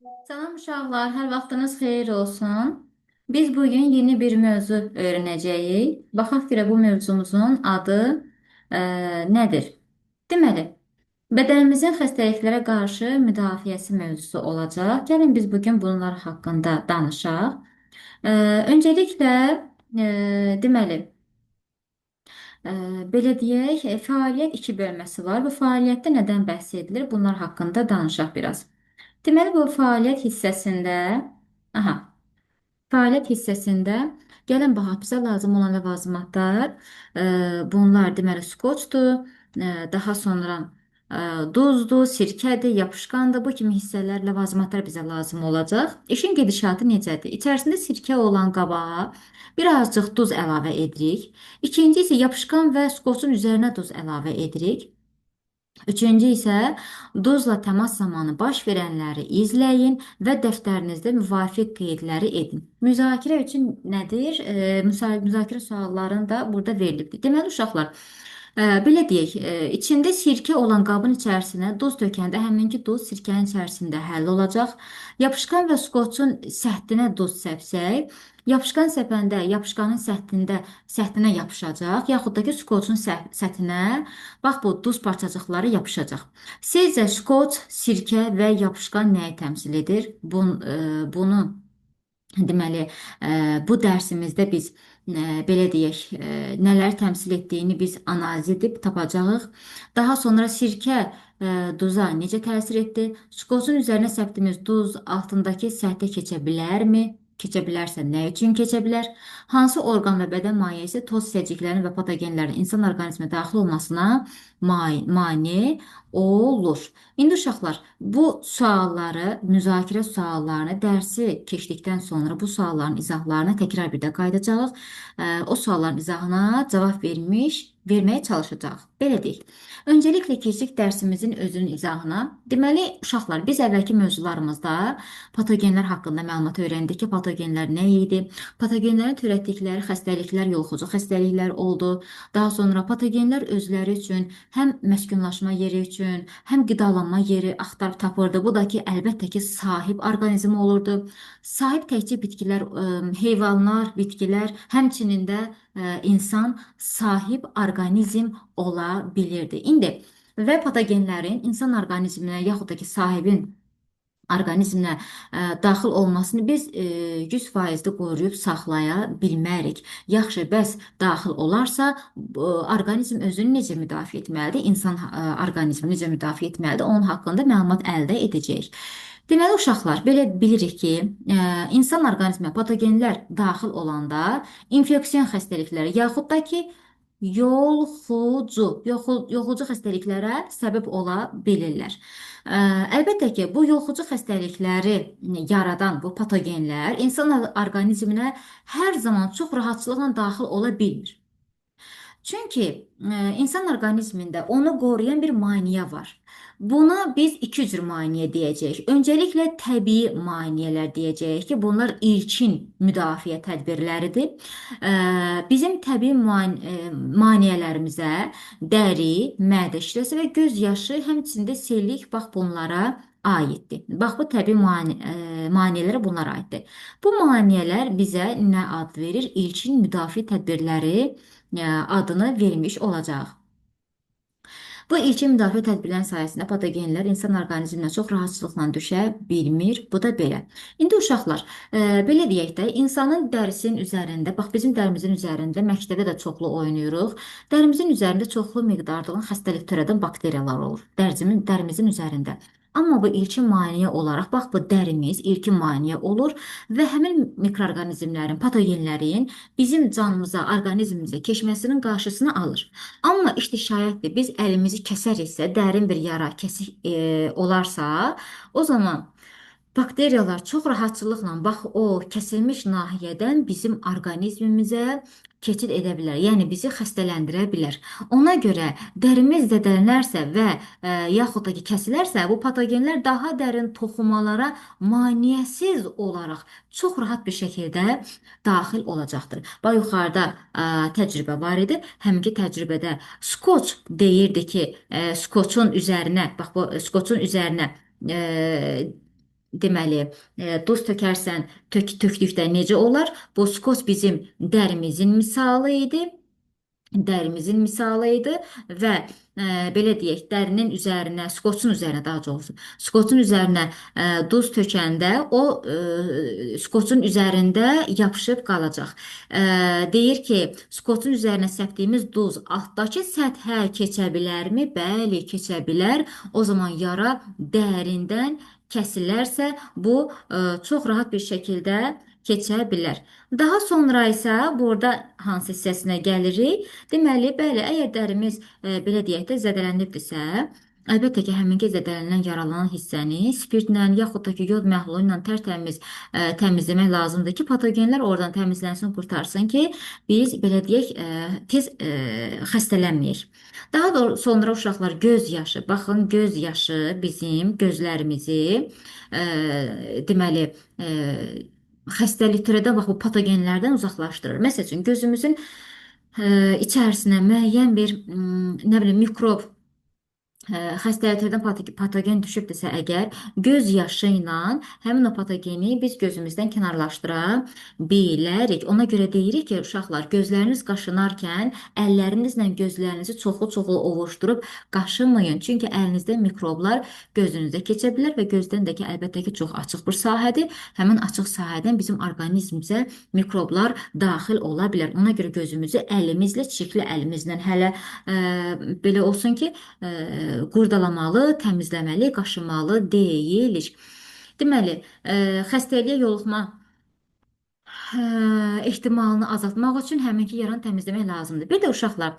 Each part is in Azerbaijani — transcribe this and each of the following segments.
Salam uşaqlar, hər vaxtınız xeyir olsun. Biz bugün yeni bir mövzu öyrənəcəyik. Baxaq görə bu mövzumuzun adı nədir? Deməli, bədənimizin xəstəliklərə qarşı müdafiəsi mövzusu olacaq. Gəlin biz bugün bunlar haqqında danışaq. Öncəliklə deməli, belə deyək, fəaliyyət iki bölməsi var. Bu fəaliyyətdə nədən bəhs edilir? Bunlar haqqında danışaq biraz. Deməli, bu fəaliyyət hissəsində, aha, fəaliyyət hissəsində gəlin baxaq bizə lazım olan ləvazimatlar, bunlar deməli skoçdur, daha sonra duzdur, sirkədir, yapışqandır. Bu kimi hissələr, ləvazimatlar bizə lazım olacaq. İşin gedişatı necədir? İçərisində sirkə olan qaba birazcıq duz əlavə edirik. İkinci isə yapışqan və skoçun üzərinə duz əlavə edirik. Üçüncü isə duzla təmas zamanı baş verənləri izləyin və dəftərinizdə müvafiq qeydləri edin. Müzakirə üçün nədir? Müzakirə suallarını da burada verilibdir. Deməli, uşaqlar, belə deyək, içində sirkə olan qabın içərisinə duz tökəndə həminki duz sirkənin içərisində həll olacaq. Yapışqan və skotçun səthinə duz səpsək, yapışqan səpəndə yapışqanın səthinə yapışacaq, yaxud da ki, skotçun səthinə bax bu duz parçacıqları yapışacaq. Sizcə skoç, sirkə və yapışqan nəyi təmsil edir? Bunu deməli, bu dərsimizdə biz belə deyək, nələri təmsil etdiyini biz analiz edib tapacağıq. Daha sonra sirkə duza necə təsir etdi? Skotun üzərinə səpdiyimiz duz altındakı səthə keçə bilərmi? Keçə bilərsə nə üçün keçə bilər? Hansı orqan və bədən mayesi toz hissəciklərinin və patogenlərin insan orqanizminə daxil olmasına mane olur? İndi uşaqlar, bu sualları, müzakirə suallarını dərsi keçdikdən sonra bu sualların izahlarına təkrar bir də qayıdacağıq. O sualların izahına cavab verməyə çalışacağıq. Belə deyək. Öncəliklə keçdik dərsimizin özünün izahına. Deməli, uşaqlar, biz əvvəlki mövzularımızda patogenlər haqqında məlumat öyrəndik ki, patogenlər nə idi? Patogenlərin törətdikləri xəstəliklər yoluxucu xəstəliklər oldu. Daha sonra patogenlər özləri üçün həm məskunlaşma yeri üçün, həm qidalanma yeri axtarıb tapırdı. Bu da ki, əlbəttə ki, sahib orqanizmi olurdu. Sahib təkcə bitkilər, heyvanlar, bitkilər, həmçinin də insan sahib orqanizm ola bilirdi. İndi və patogenlərin insan orqanizminə yaxud da ki, sahibin orqanizminə daxil olmasını biz 100%-də qoruyub saxlaya bilmərik. Yaxşı, bəs daxil olarsa, orqanizm özünü necə müdafiə etməlidir? İnsan orqanizmi necə müdafiə etməlidir? Onun haqqında məlumat əldə edəcəyik. Deməli, uşaqlar, belə bilirik ki, insan orqanizminə patogenlər daxil olanda infeksion xəstəlikləri yaxud da ki, yoluxucu xəstəliklərə səbəb ola bilirlər. Əlbəttə ki, bu yoluxucu xəstəlikləri yaradan bu patogenlər insan orqanizminə hər zaman çox rahatçılıqla daxil ola bilmir. Çünki insan orqanizmində onu qoruyan bir maneə var. Buna biz iki cür maneə deyəcəyik. Öncəliklə təbii maneələr deyəcəyik ki, bunlar ilkin müdafiə tədbirləridir. Bizim təbii maneələrimizə dəri, mədə şirəsi və göz yaşı, həmçinin də sellik bax bunlara aiddir. Bax bu təbii maneələrə bunlar aiddir. Bu maneələr bizə nə ad verir? İlkin müdafiə tədbirləri adını vermiş olacaq. Bu ilkin müdafiə tədbirlərinin sayəsində patogenlər insan orqanizminə çox rahatçılıqla düşə bilmir. Bu da belə. İndi uşaqlar, belə deyək də, insanın dərisinin üzərində, bax bizim dərimizin üzərində məktəbdə də çoxlu oynayırıq. Dərimizin üzərində çoxlu miqdarda olan xəstəlik törədən bakteriyalar olur. Dərimizin üzərində. Amma bu ilkin maneə olaraq, bax bu dərimiz ilkin maneə olur və həmin mikroorqanizmlərin, patogenlərin bizim canımıza, orqanizmimizə keçməsinin qarşısını alır. Amma işte şayətdir, biz əlimizi kəsəriksə, dərin bir yara kəsik olarsa, o zaman bakteriyalar çox rahatçılıqla bax o kəsilmiş nahiyədən bizim orqanizmimizə keçid edə bilər. Yəni bizi xəstələndirə bilər. Ona görə dərimiz zədələnərsə və yaxud da ki kəsilərsə, bu patogenlər daha dərin toxumalara maneəsiz olaraq çox rahat bir şəkildə daxil olacaqdır. Bax yuxarıda təcrübə var idi. Həminki təcrübədə skoç deyirdi ki, skoçun üzərinə, bax bu skoçun üzərinə Deməli, duz tökərsən, tökdükdə necə olar? Bu skoç bizim dərimizin misalı idi. Dərimizin misalı idi və belə deyək, dərinin üzərinə, skoçun üzərinə daha doğrusu, skoçun üzərinə duz tökəndə o skoçun üzərində yapışıb qalacaq. Deyir ki, skoçun üzərinə səpdiyimiz duz altdakı səthə keçə bilərmi? Bəli, keçə bilər. O zaman yara dərindən kəsilərsə, bu çox rahat bir şəkildə keçə bilər. Daha sonra isə burada hansı hissəsinə gəlirik? Deməli, bəli, əgər dərimiz belə deyək də zədələnibdirsə, əlbəttə ki, həminki zədələnən, yaralanan hissəni spirtlə yaxud da ki, yod məhlulu ilə tərtəmiz təmizləmək lazımdır ki, patogenlər oradan təmizlənsin, qurtarsın ki, biz belə deyək, tez xəstələnməyək. Daha da sonra uşaqlar göz yaşı, baxın, göz yaşı bizim gözlərimizi deməli, xəstəlik törədən, bax bu patogenlərdən uzaqlaşdırır. Məsəl üçün, gözümüzün içərisinə müəyyən bir, nə bilim, mikrob, xəstəlik törədən patogen düşübdürsə əgər, göz yaşı ilə həmin o patogeni biz gözümüzdən kənarlaşdıra bilərik. Ona görə deyirik ki, uşaqlar, gözləriniz qaşınarkən əllərinizlə gözlərinizi çoxlu-çoxlu ovuşdurub qaşımayın. Çünki əlinizdə mikroblar gözünüzə keçə bilər və gözdən də ki, əlbəttə ki, çox açıq bir sahədir. Həmin açıq sahədən bizim orqanizmimizə mikroblar daxil ola bilər. Ona görə gözümüzü əlimizlə, çirkli əlimizlə hələ belə olsun ki, qurdalamalı, təmizləməli, qaşımalı deyilik. Deməli, xəstəliyə yoluxma ehtimalını azaltmaq üçün həminki yaranı təmizləmək lazımdır. Bir də uşaqlar,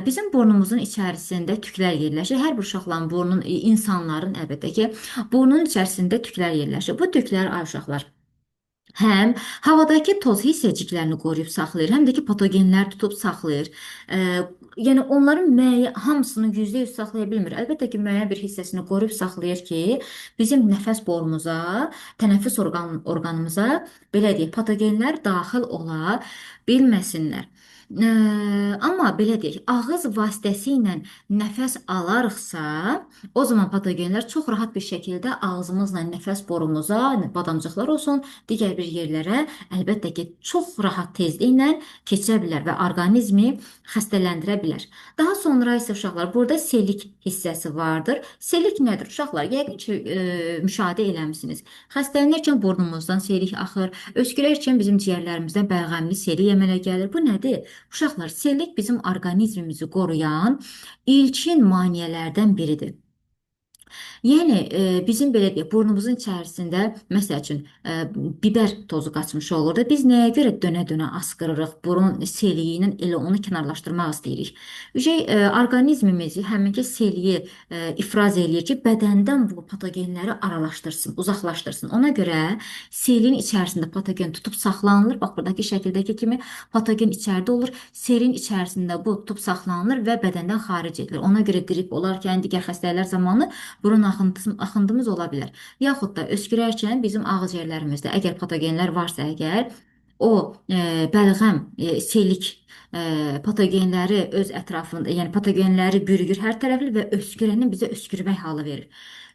bizim burnumuzun içərisində tüklər yerləşir. Hər bir uşaqların burnunun, insanların əlbəttə ki, burnunun içərisində tüklər yerləşir. Bu tüklər, ay uşaqlar, həm havadakı toz hissəciklərini qoruyub saxlayır, həm də ki patogenlər tutub saxlayır. Yəni onların müəyyən, hamısını %100 saxlaya bilmir. Əlbəttə ki, müəyyən bir hissəsini qoruyub saxlayır ki, bizim nəfəs borumuza, tənəffüs orqanımıza, belə deyək, patogenlər daxil ola bilməsinlər. Amma belə deyək, ağız vasitəsilə nəfəs alarıqsa, o zaman patogenlər çox rahat bir şəkildə ağzımızla nəfəs borumuza, badamcıqlar olsun, digər bir yerlərə əlbəttə ki, çox rahat tezliklə keçə bilər və orqanizmi xəstələndirə bilər. Daha sonra isə uşaqlar, burada selik hissəsi vardır. Selik nədir? Uşaqlar, yəqin ki, müşahidə eləmisiniz. Xəstələnərkən burnumuzdan selik axır, öskürərkən bizim ciyərlərimizdən bəlğəmli selik əmələ gəlir. Bu nədir? Uşaqlar, selik bizim orqanizmimizi qoruyan ilkin maneələrdən biridir. Yəni, bizim belə deyək, burnumuzun içərisində, məsəl üçün, biber tozu qaçmış olur da, biz nəyə görə dönə-dönə asqırırıq, burun seliyi ilə elə onu kənarlaşdırmaq istəyirik. Orqanizmimizi həminki seliyi ifraz eləyir ki, bədəndən bu patogenləri aralaşdırsın, uzaqlaşdırsın. Ona görə selin içərisində patogen tutub saxlanılır. Bax, buradakı şəkildəki kimi patogen içəridə olur, selin içərisində bu tutub saxlanılır və bədəndən xaric edilir. Ona görə qrip olarkən, digər xəstəliklər zamanı burun axıntımız ola bilər. Yaxud da öskürərkən bizim ağciyərlərimizdə əgər patogenlər varsa əgər, o bəlğəm, selik patogenləri öz ətrafında, yəni patogenləri bürüyür hər tərəfli və öskürənin bizə öskürmək halı verir.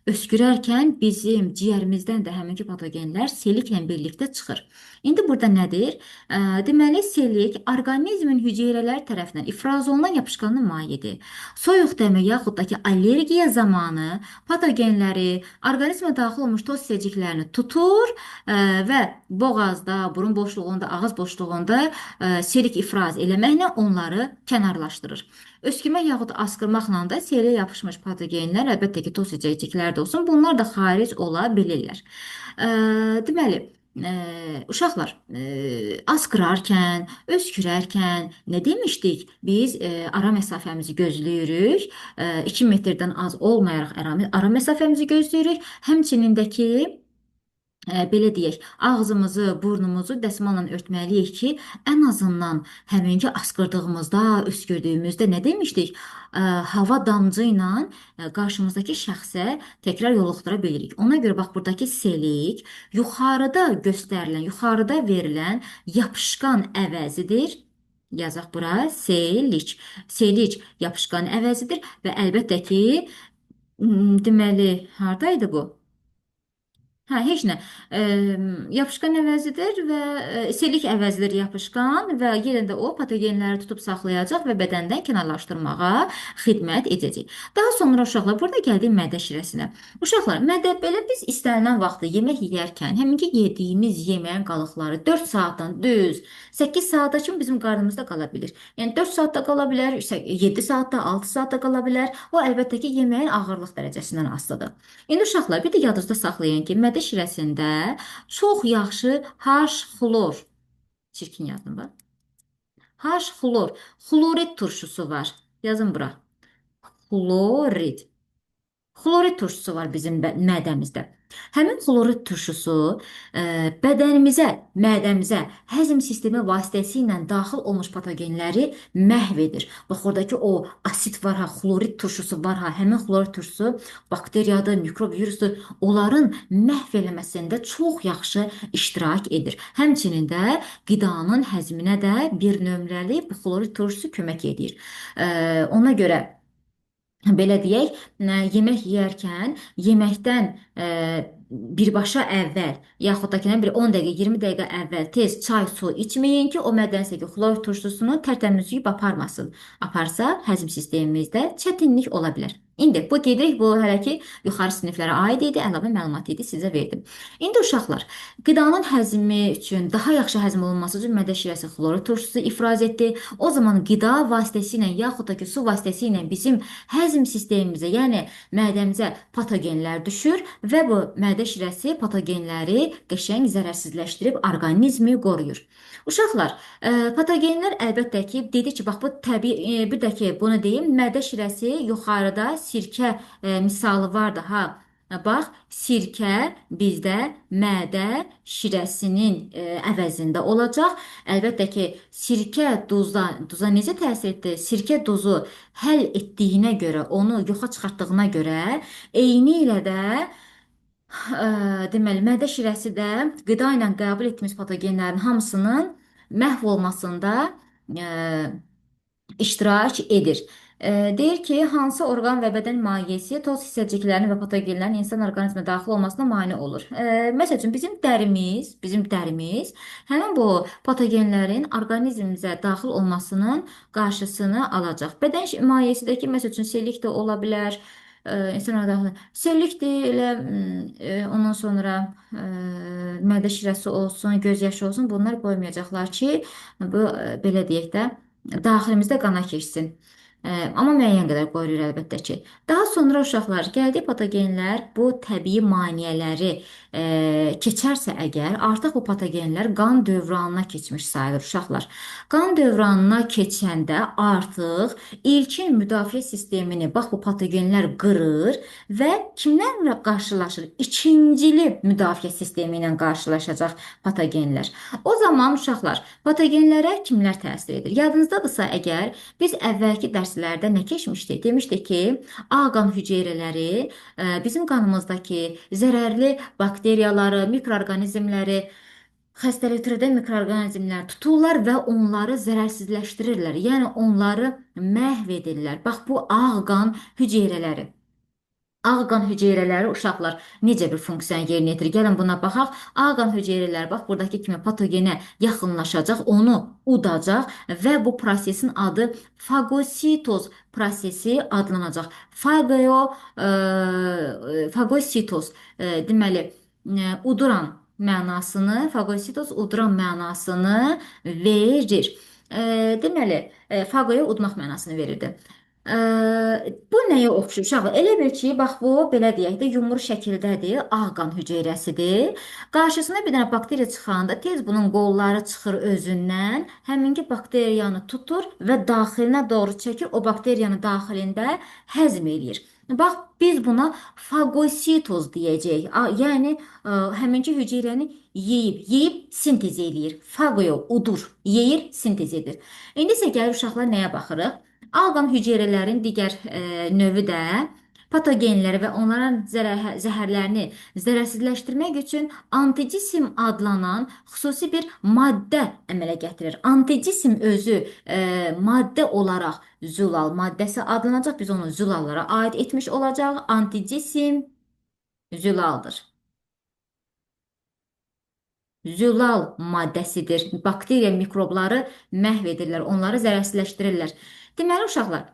Öskürərkən bizim ciyərimizdən də həminki patogenlər seliklə birlikdə çıxır. İndi burada nədir? Deməli, selik orqanizmin hüceyrələri tərəfindən ifraz olunan yapışqanlı mayedir. Soyuq dəmə yaxud da ki, allergiya zamanı patogenləri orqanizmə daxil olmuş toz hissəciklərini tutur və boğazda, burun boşluğunda, ağız boşluğunda selik ifraz eləməklə onları kənarlaşdırır. Öskürmək yaxud asqırmaqla da seliyə yapışmış patogenlər, əlbəttə ki, toz hissəciklər də olsun, bunlar da xaric ola bilirlər. Deməli, uşaqlar, asqırarkən, öskürərkən nə demişdik? Biz ara məsafəmizi gözləyirik, 2 metrdən az olmayaraq ara məsafəmizi gözləyirik. Həmçinin də ki, belə deyək, ağzımızı, burnumuzu dəsmalla örtməliyik ki, ən azından həminki asqırdığımızda, öskürdüyümüzdə nə demişdik? Hava damcı ilə qarşımızdakı şəxsə təkrar yoluxdura bilirik. Ona görə bax, buradakı selik yuxarıda göstərilən, yuxarıda verilən yapışqan əvəzidir. Yazaq bura, selik. Selik yapışqan əvəzidir və əlbəttə ki, deməli, haradaydı bu? Hə, heç nə. E, Yapışqan əvəzidir və selik əvəzidir yapışqan və yenə də o patogenləri tutub saxlayacaq və bədəndən kənarlaşdırmağa xidmət edəcək. Daha sonra uşaqlar burada gəldik mədə şirəsinə. Uşaqlar, mədə belə biz istənilən vaxtda yemək yeyərkən həminki yediyimiz yeməyin qalıqları 4 saatdan düz 8 saata kimi bizim qarnımızda qala bilir. Yəni 4 saatda qala bilər, 7 saatda, 6 saatda qala bilər. O əlbəttə ki, yeməyin ağırlıq dərəcəsindən asılıdır. İndi uşaqlar bir də yadınızda saxlayın ki, mədə şirəsində çox yaxşı H-xlor, çirkin yazdım bax. H-xlor, xlorid turşusu var. Yazın bura. Xlorid. Xlorid turşusu var bizim mədəmizdə. Həmin xlorid turşusu bədənimizə, mədəmizə həzm sistemi vasitəsilə daxil olmuş patogenləri məhv edir. Bax, oradakı o asid var ha, xlorid turşusu var ha, həmin xlorid turşusu bakteriyadır, mikrob, virusdur, onların məhv eləməsində çox yaxşı iştirak edir. Həmçinin də qidanın həzminə də bir nömrəli bu xlorid turşusu kömək edir. Ona görə belə deyək, yemək yeyərkən yeməkdən birbaşa əvvəl, yaxud da ki, nə bir 10 dəqiqə, 20 dəqiqə əvvəl tez çay, su içməyin ki, o mədənizdəki xlor turşusunu tərtəmiz yuyub aparmasın. Aparsa, həzm sistemimizdə çətinlik ola bilər. İndi bu gedirik, bu hələ ki yuxarı siniflərə aid idi, əlavə məlumat idi, sizə verdim. İndi uşaqlar, qidanın həzmi üçün, daha yaxşı həzm olunması üçün mədə şirəsi xlorid turşusu ifraz etdi. O zaman qida vasitəsilə, yaxud da ki, su vasitəsilə bizim həzm sistemimizə, yəni mədəmizə patogenlər düşür və bu mədə şirəsi patogenləri qəşəng zərərsizləşdirib orqanizmi qoruyur. Uşaqlar, patogenlər əlbəttə ki, dedi ki, bax bu təbii, bir də ki, bunu deyim, mədə şirəsi yuxarıda sirkə misalı vardı ha. Bax, sirkə bizdə mədə şirəsinin əvəzində olacaq. Əlbəttə ki, sirkə duza necə təsir etdi? Sirkə duzu həll etdiyinə görə, onu yoxa çıxartdığına görə, eyni ilə də deməli, mədə şirəsi də qida ilə qəbul etdiyimiz patogenlərin hamısının məhv olmasında iştirak edir. Deyir ki, hansı orqan və bədən mayesi toz hissəciklərinin və patogenlərin insan orqanizminə daxil olmasına mane olur? Məsəl üçün, bizim dərimiz həmin bu patogenlərin orqanizmimizə daxil olmasının qarşısını alacaq. Bədən mayesi də ki, məsəl üçün, selik də ola bilər, insan daxil selikdir, elə ondan sonra mədə şirəsi olsun, göz yaşı olsun, bunlar qoymayacaqlar ki, bu belə deyək də, daxilimizdə qana keçsin. Amma müəyyən qədər qoruyur əlbəttə ki. Daha sonra uşaqlar gəldi patogenlər bu təbii maneələri keçərsə əgər, artıq bu patogenlər qan dövranına keçmiş sayılır uşaqlar. Qan dövranına keçəndə artıq ilkin müdafiə sistemini bax bu patogenlər qırır və kimlərlə qarşılaşır? İkincili müdafiə sistemi ilə qarşılaşacaq patogenlər. O zaman uşaqlar, patogenlərə kimlər təsir edir? Yadınızdadırsa əgər, biz əvvəlki dərslərdə nə keçmişdik? Demişdik ki, A qan hüceyrələri bizim qanımızdakı zərərli bakteriyaları, mikroorqanizmləri, xəstəlik törədən mikroorqanizmlər tuturlar və onları zərərsizləşdirirlər. Yəni onları məhv edirlər. Bax bu ağ qan hüceyrələri. Ağ qan hüceyrələri uşaqlar necə bir funksiyanı yerinə yetirir? Gəlin buna baxaq. Ağ qan hüceyrələri bax buradakı kimi patogenə yaxınlaşacaq, onu udacaq və bu prosesin adı fagositoz prosesi adlanacaq. Fagositoz deməli uduran mənasını, fagositoz uduran mənasını verir. Deməli, fagoya udmaq mənasını verirdi. Bu nəyə oxşur uşaqlar? Elə bil ki, bax bu belə deyək də yumru şəkildədir, ağ qan hüceyrəsidir. Qarşısına bir dənə bakteriya çıxanda tez bunun qolları çıxır özündən, həminki bakteriyanı tutur və daxilinə doğru çəkir, o bakteriyanı daxilində həzm eləyir. Bax, biz buna fagositoz deyəcəyik. Yəni həminki hüceyrəni yeyib sintez eləyir. Fagoya udur, yeyir, sintez edir. İndi isə gəlir uşaqlar nəyə baxırıq? Ağ qan hüceyrələrin digər növü də patogenləri və onların zəhərlərini zərərsizləşdirmək üçün anticisim adlanan xüsusi bir maddə əmələ gətirir. Anticisim özü maddə olaraq zülal maddəsi adlanacaq. Biz onu zülallara aid etmiş olacaq. Anticisim zülaldır. zülal maddəsidir. Bakteriya, mikrobları məhv edirlər, onları zərərsizləşdirirlər. Deməli, uşaqlar,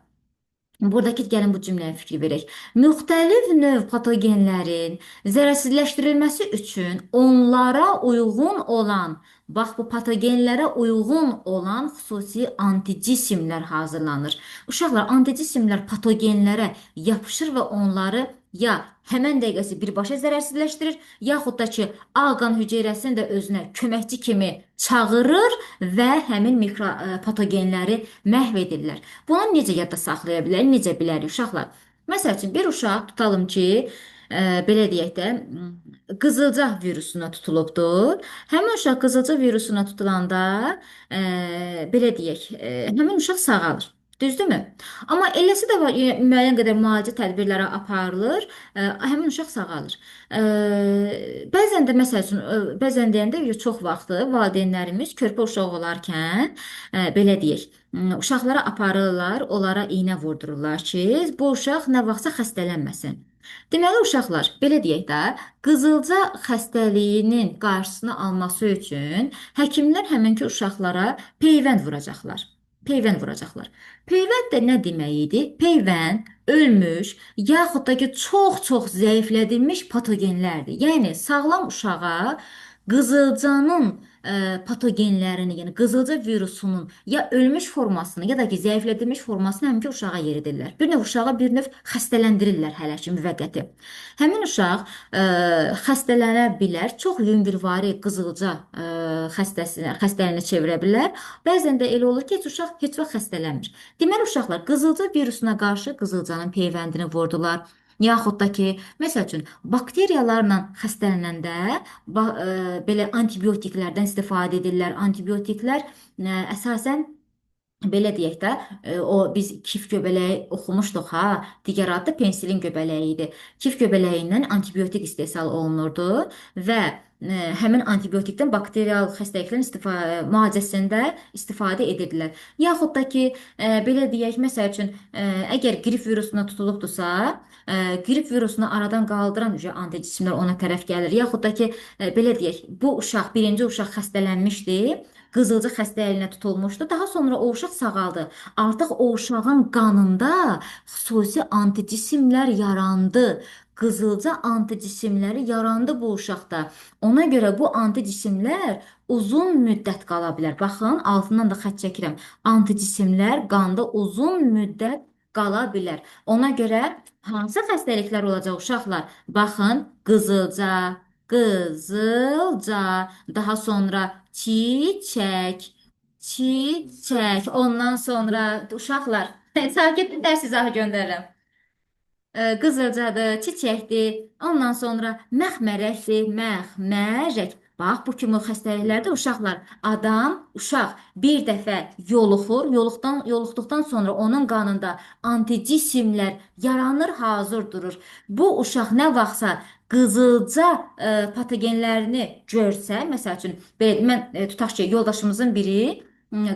buradakı gəlin bu cümləyə fikir verək. Müxtəlif növ patogenlərin zərərsizləşdirilməsi üçün onlara uyğun olan, bax bu patogenlərə uyğun olan xüsusi anticisimlər hazırlanır. Uşaqlar, anticisimlər patogenlərə yapışır və onları ya həmən dəqiqəsi birbaşa zərərsizləşdirir, yaxud da ki, A qan hüceyrəsini də özünə köməkçi kimi çağırır və həmin patogenləri məhv edirlər. Bunu necə yadda saxlaya bilərik, necə bilərik uşaqlar? Məsəl üçün, bir uşaq tutalım ki, belə deyək də, qızılca virusuna tutulubdur. Həmin uşaq qızılca virusuna tutulanda, belə deyək, həmin uşaq sağalır. Düzdürmü? Amma eləsi də var, müəyyən qədər müalicə tədbirləri aparılır, həmin uşaq sağalır. Bəzən də, məsəl üçün, bəzən deyəndə çox vaxtı valideynlərimiz körpə uşaq olarkən, belə deyək, uşaqlara aparırlar, onlara iynə vurdururlar ki, bu uşaq nə vaxtsa xəstələnməsin. Deməli, uşaqlar, belə deyək də, qızılca xəstəliyinin qarşısını alması üçün həkimlər həminki uşaqlara peyvənd vuracaqlar. Peyvənd vuracaqlar. Peyvənd də nə demək idi? Peyvənd ölmüş, yaxud da ki, çox-çox zəiflədilmiş patogenlərdir. Yəni, sağlam uşağa qızılcanın patogenlərini, yəni qızılca virusunun ya ölmüş formasını, ya da ki, zəiflədilmiş formasını həminki uşağa yeridirlər. Bir növ uşağa bir növ xəstələndirirlər hələ ki, müvəqqəti. Həmin uşaq xəstələnə bilər, çox yüngülvari qızılca xəstəliyinə çevirə bilər. Bəzən də elə olur ki, heç uşaq heç vaxt xəstələnmir. Deməli, uşaqlar qızılca virusuna qarşı qızılcanın peyvəndini vurdular. Yaxud da ki, məsəl üçün, bakteriyalarla xəstələnəndə belə antibiotiklərdən istifadə edirlər. Antibiotiklər əsasən, belə deyək də, o biz kif göbələyi oxumuşduq ha, digər adlı pensilin göbələyi idi. Kif göbələyindən antibiotik istehsal olunurdu və həmin antibiotikdən bakterial xəstəliklərin müalicəsində istifadə edirdilər. Yaxud da ki, belə deyək, məsəl üçün, əgər qrip virusuna tutulubdursa, qrip virusunu aradan qaldıran anticisimlər ona tərəf gəlir. Yaxud da ki, belə deyək, bu uşaq, birinci uşaq xəstələnmişdi, qızılca xəstəliyinə tutulmuşdu. Daha sonra o uşaq sağaldı. Artıq o uşağın qanında xüsusi anticisimlər yarandı. Qızılca anticisimləri yarandı bu uşaqda. Ona görə bu anticisimlər uzun müddət qala bilər. Baxın, altından da xətt çəkirəm. Anticisimlər qanda uzun müddət qala bilər. Ona görə hansı xəstəliklər olacaq uşaqlar? Baxın, qızılca, qızılca, daha sonra çiçək, çiçək. Ondan sonra uşaqlar, sakit dərs izahı göndərirəm. Qızılcadır, çiçəkdir, ondan sonra məxmərəkdir, məxmərək. Bax, bu kimi xəstəliklərdə uşaqlar, adam, uşaq bir dəfə yoluxur, yoluxduqdan sonra onun qanında anticisimlər yaranır, hazır durur. Bu uşaq nə vaxtsa qızılca patogenlərini görsə, məsəl üçün, belə, mən tutaq ki, yoldaşımızın biri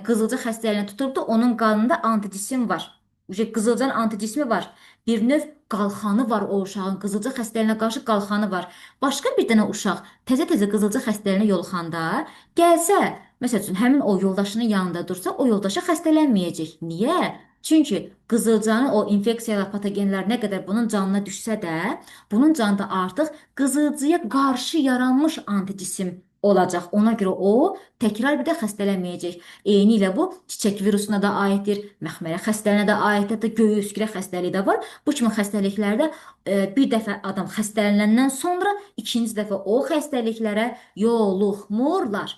qızılca xəstəliyini tutubdu, onun qanında anticisim var. Qızılcanın anticismi var. Bir növ qalxanı var o uşağın. Qızılca xəstəliyinə qarşı qalxanı var. Başqa bir dənə uşaq təzə-təzə qızılca xəstəliyinə yoluxanda gəlsə, məsəl üçün, həmin o yoldaşının yanında dursa, o yoldaşı xəstələnməyəcək. Niyə? Çünki qızılcanın o infeksiyalar, patogenlər nə qədər bunun canına düşsə də, bunun canında artıq qızılcaya qarşı yaranmış anticisim olacaq. Ona görə o təkrar bir də xəstələnməyəcək. Eyni ilə bu çiçək virusuna da aiddir, məxmərə xəstəliyinə də aiddir, hətta göy öskürək xəstəliyi də var. Bu kimi xəstəliklərdə bir dəfə adam xəstələnəndən sonra ikinci dəfə o xəstəliklərə yoluxmurlar.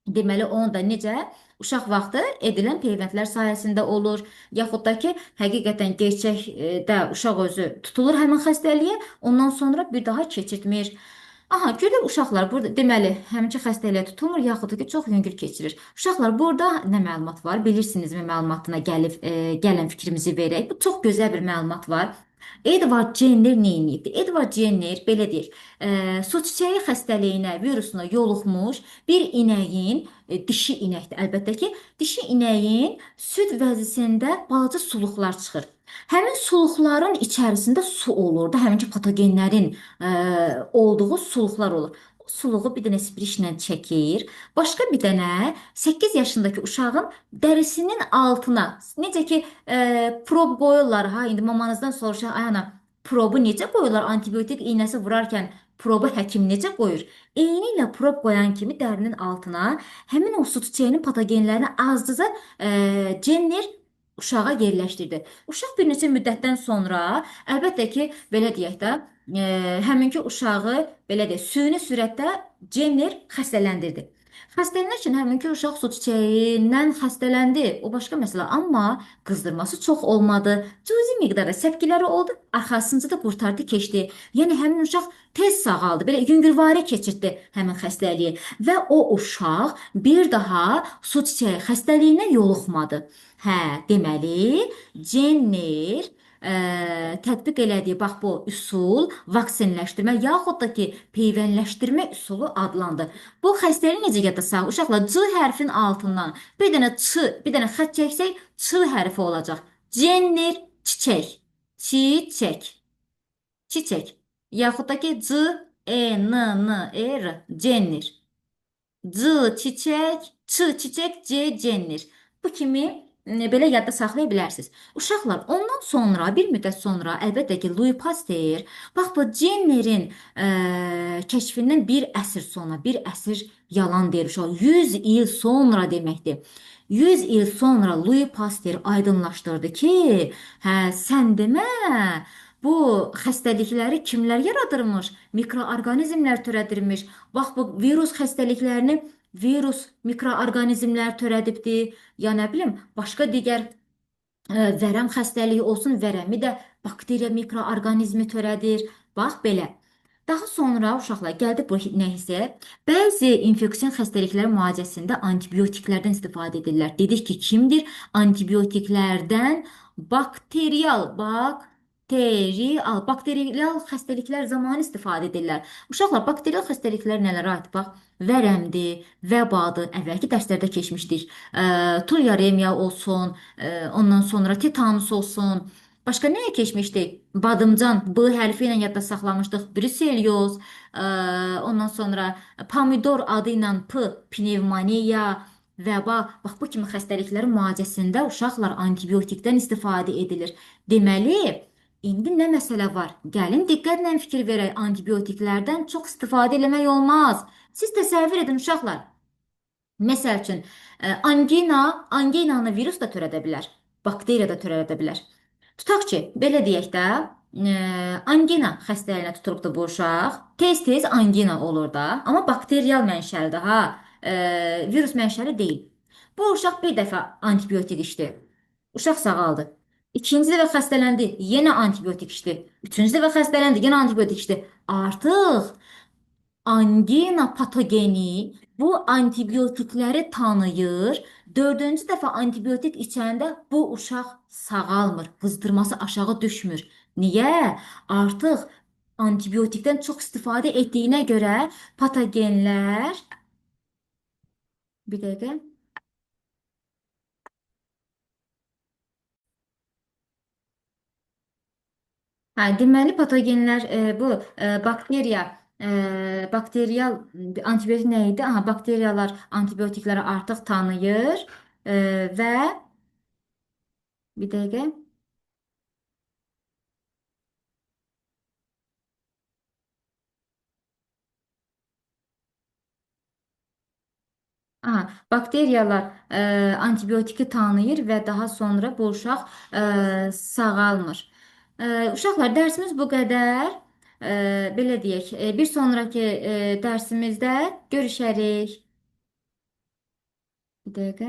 Deməli, onu da necə? Uşaq vaxtı edilən peyvəndlər sayəsində olur. Yaxud da ki, həqiqətən gerçəkdə uşaq özü tutulur həmin xəstəliyə, ondan sonra bir daha keçirtmir. Aha, görək uşaqlar burada, deməli, həminki xəstəliyə tutulmur, yaxud da ki, çox yüngül keçirir. Uşaqlar, burada nə məlumat var? Bilirsinizmi məlumatına gələn fikrimizi verək. Bu, çox gözəl bir məlumat var. Edward Jenner nə edibdir? Edward Jenner, belə deyək, su çiçəyi xəstəliyinə, virusuna yoluxmuş bir inəyin, dişi inəkdir əlbəttə ki, dişi inəyin süd vəzisində balaca suluqlar çıxır. Həmin suluqların içərisində su olurdu, həminki patogenlərin olduğu suluqlar olur. Suluğu bir dənə sprişlə çəkir. Başqa bir dənə 8 yaşındakı uşağın dərisinin altına necə ki prob qoyurlar ha, indi mamanızdan soruşaq, ay ana, probu necə qoyurlar? Antibiotik iynəsi vurarkən probu həkim necə qoyur? Eyni ilə prob qoyan kimi dərinin altına həmin o su çiçəyinin patogenlərini azca Cenner uşağa yerləşdirdi. Uşaq bir neçə müddətdən sonra əlbəttə ki, belə deyək də, həminki uşağı belə deyək, süni sürətdə Cenner xəstələndirdi. Xəstələnərkən həminki uşaq su çiçəyindən xəstələndi. O başqa məsələ, amma qızdırması çox olmadı. Cüzi miqdarda səpkiləri oldu, arxasınca da qurtardı, keçdi. Yəni həmin uşaq tez sağaldı, belə yüngülvari keçirtdi həmin xəstəliyi və o uşaq bir daha su çiçəyi xəstəliyinə yoluxmadı. Hə, deməli, Cenner tətbiq elədiyi bax bu üsul vaksinləşdirmə yaxud da ki, peyvəndləşdirmə üsulu adlandı. Bu xəstəliyi necə yadda saxlayaq? Uşaqlar, C hərfin altından bir dənə Ç, bir dənə xətt çəksək, Ç hərfi olacaq. Cenner çiçək. Çiçək. Çiçək. Yaxud da ki, C, E, N, N, E, R. Cenner. C çiçək, Ç çiçək, C Cenner. Bu kimi belə yadda saxlaya bilərsiniz. Uşaqlar, ondan sonra bir müddət sonra əlbəttə ki, Louis Pasteur, bax bu Cennerin kəşfindən bir əsr sonra, bir əsr yalan deyir uşaq, 100 il sonra deməkdir. 100 il sonra Louis Pasteur aydınlaşdırdı ki, hə sən demə, bu xəstəlikləri kimlər yaradırmış? Mikroorqanizmlər törədirmiş. Bax bu virus xəstəliklərini virus mikroorqanizmlər törədibdir. Ya nə bilim, başqa digər vərəm xəstəliyi olsun, vərəmi də bakteriya mikroorqanizmi törədir. Bax belə. Daha sonra uşaqlar gəldik bu nə hissəyə. Bəzi infeksion xəstəliklər müalicəsində antibiotiklərdən istifadə edirlər. Dedik ki, kimdir? Antibiotiklərdən bakterial, bakterial xəstəliklər zamanı istifadə edirlər. Uşaqlar, bakterial xəstəliklər nələrə aid? Bax, vərəmdir, vəbadır. Əvvəlki dərslərdə keçmişdik. Tulyaremiya olsun, ondan sonra tetanus olsun. Başqa nəyə keçmişdik? Badımcan B hərfi ilə yadda saxlamışdıq. Bruselyoz, ondan sonra pomidor adı ilə P, pnevmoniya, vəba. Bax, bu kimi xəstəliklərin müalicəsində uşaqlar antibiotikdən istifadə edilir. Deməli, indi nə məsələ var? Gəlin diqqətlə fikir verək. Antibiotiklərdən çox istifadə eləmək olmaz. Siz təsəvvür edin uşaqlar. Məsəl üçün, anginanı virus da törədə bilər, bakteriya da törədə bilər. Tutaq ki, belə deyək də, angina xəstəliyinə tutulubdur bu uşaq. Tez-tez angina olur da, amma bakterial mənşəlidir ha, virus mənşəli deyil. Bu uşaq bir dəfə antibiotik içdi. Uşaq sağaldı. İkinci dəfə xəstələndi, yenə antibiotik içdi. Üçüncü dəfə xəstələndi, yenə antibiotik içdi. Artıq angina patogeni bu antibiotikləri tanıyır. Dördüncü dəfə antibiotik içəndə bu uşaq sağalmır, qızdırması aşağı düşmür. Niyə? Artıq antibiotikdən çox istifadə etdiyinə görə patogenlər... Bir dəqiqə. Hə, deməli patogenlər bu bakteriya, bakteriyal antibiotik nə idi? Aha, bakteriyalar antibiotikləri artıq tanıyır və bir dəqiqə. Aha, bakteriyalar antibiotiki tanıyır və daha sonra bu uşaq sağalmır. Uşaqlar, dərsimiz bu qədər. Belə deyək, bir sonraki dərsimizdə görüşərik. Bir dəqiqə.